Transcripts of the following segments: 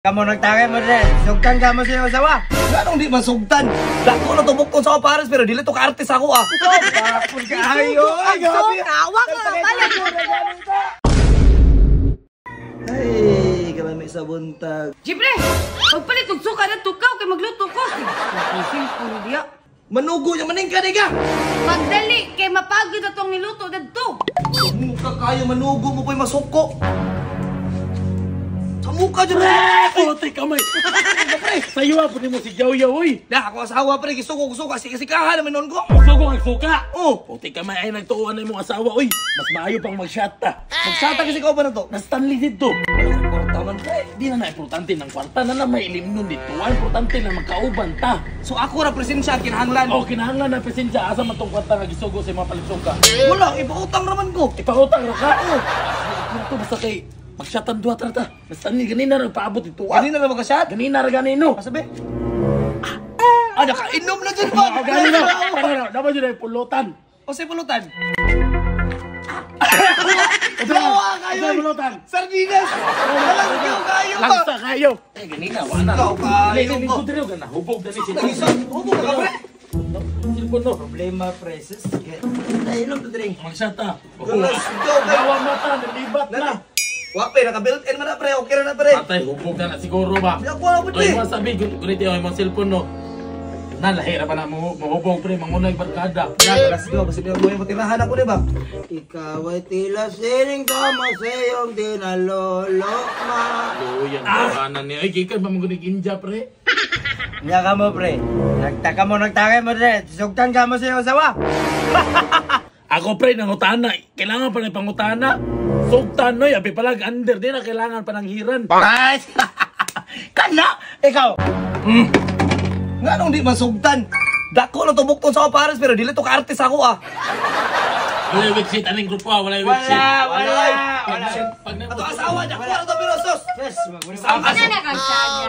Kamo nagtangay mo rin. Sugtan ka mo siya usawa. Ganong di man sugtan? Dako na tubok sa ako pares pero dili to ka-artist ako ah. Bakit kaayo? Ay, grabe. Kawa ka, balik. Ay, kalami sa buntag. Jipre, magpalit og suka na tukaw kay magluto ko. Cellphone diya. Manugo niya maning ka ka. Pagdali kay mapagod atong niluto dadto. Muka kayo manugo mo ko'y masuko. Sa muka dyan. Puti kamay. Sayo po nimo si Yaw Yaw oy. Na ako asawa pre gisugo ko suka kasi kaha naman noon ko. Sugo ang suka. Oh, Puti kamay ay nagtuoan na imong asawa oy. Mas maayo pang mag-shot ta. magsata kasi ka ba na to? Na Stanley dito. Kwarta man pre. Di na na importante ng kwarta na na may ilim nun dito. Ang importante na magkauban ta. So ako ra presensya kinahanglan. O kinahanglan na presensya asa man tong kwarta nga gisugo sa mga palit suka. Wala, ipautang raman ko. Ipautang ra ka. Oh. Ito basta kay mag-shot ang duha ta. Na Stanley ganina ra paabot dito. Kanina na ba ka shot? Ganina ra ganino. Masabi? Ah, nakainom na dyan ba? Oh, ganino. Tara, dapat yun ay pulutan. O sa pulutan? Gawa kayo! Sa pulutan. Sardinas! Walang gaw kayo ba? Langsa kayo. Eh, ganina, wala. Gaw kayo Dili, ba? dili, dili, nahubog dali si Hubo ka pre! Cellphone no. Problema preses. Nainom to drink. Mag-shot ta. Galas, gaw kayo! Gawa mata, nalibat na. Wa pre, naka-built in man na pre, okay na pre. Patay, hubog na na siguro ba? Di ako wala po Oy, pre. masabi, gunit yung imong cellphone no. Nalahira pa na mo, mahubog pre, mangunay barkada. Galas gaw, kasi pinag-buhay mo, tirahan ako di ba? Ikaw ay tila sining kamo sa iyong dinaloloma. Luyan, ah. Niya. Ay, gikan pa mong inja pre. Niya ka mo pre. Nagtaka mo nagtangay mo rin. Sugtan ka mo siya usawa. Ako pre, nangutana. Kailangan pa na pangutana. Sugtan noy, abi palag under di na kailangan pa ng hiran. Ay! Kana! Ikaw! Nga nung di man sugtan? Dako na tubok sa ako pares pero dili to ka-artist ako ah. Wala wixit aning grupo, ah, wala wixit. Wala! Wala! Wala! Ato asawa niya, kuha na to pero sus. Yes! Maguna. Ana na kang tagay.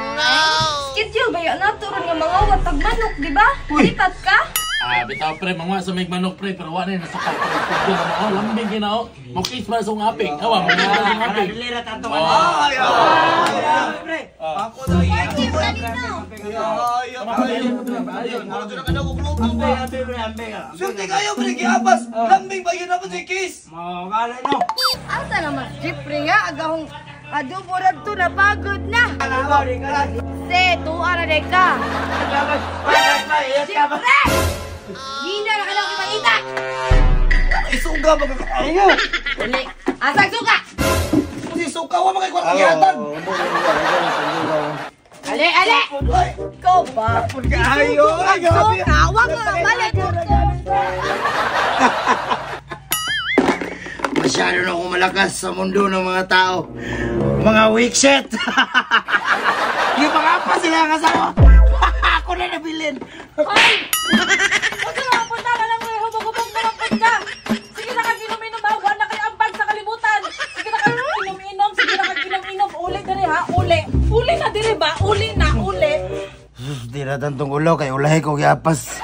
Schedule ba yun na turon nga mga watag manok, di ba? Lipat ka? Ah, bitaw pre, mangwa sa may manok pre, pero wala na nasa kapre. Pagdo na mo, lambing ginao. Mo kiss man sa aping. Awa, mo kiss man sa aping. Dili ra tanto Ay, ay, Pre! Ako na Party ka dito. Ay, ay, Mura dyan ang ko grupo ba? Ambe pre, ambe ka. Swerte kayo pre, giabas. Lambing ba yun na si Kiss? Mga no. Asa naman, Jeffrey nga, agahong adobo na to, napagod na. Se, tuwa na day ka. Jeffrey! Hina na ka lang ipangita! Isuga magkakayo. Uli, asang suka! Si suka wa mga kwarta gihatag. Ale, ale! Ikaw ba? Kayo! Ay, grabe! Kawa ka, balik! Masyado na akong malakas sa mundo ng mga tao. Mga weak shit! Yung mga pa sila ang asawa. Ako na nabilin. Ay! Huwag ka nga punta ka lang, hubog-hubog na lang punta. Sige na kag inom-inom ha, wala kayo ambag sa kalibutan. Sige na kag inom-inom, sige na kag inom-inom. Uli diri ha, uli. Uli na diri ba? Uli na, uli. Di na tantong ulo kay ulahi ko giapas.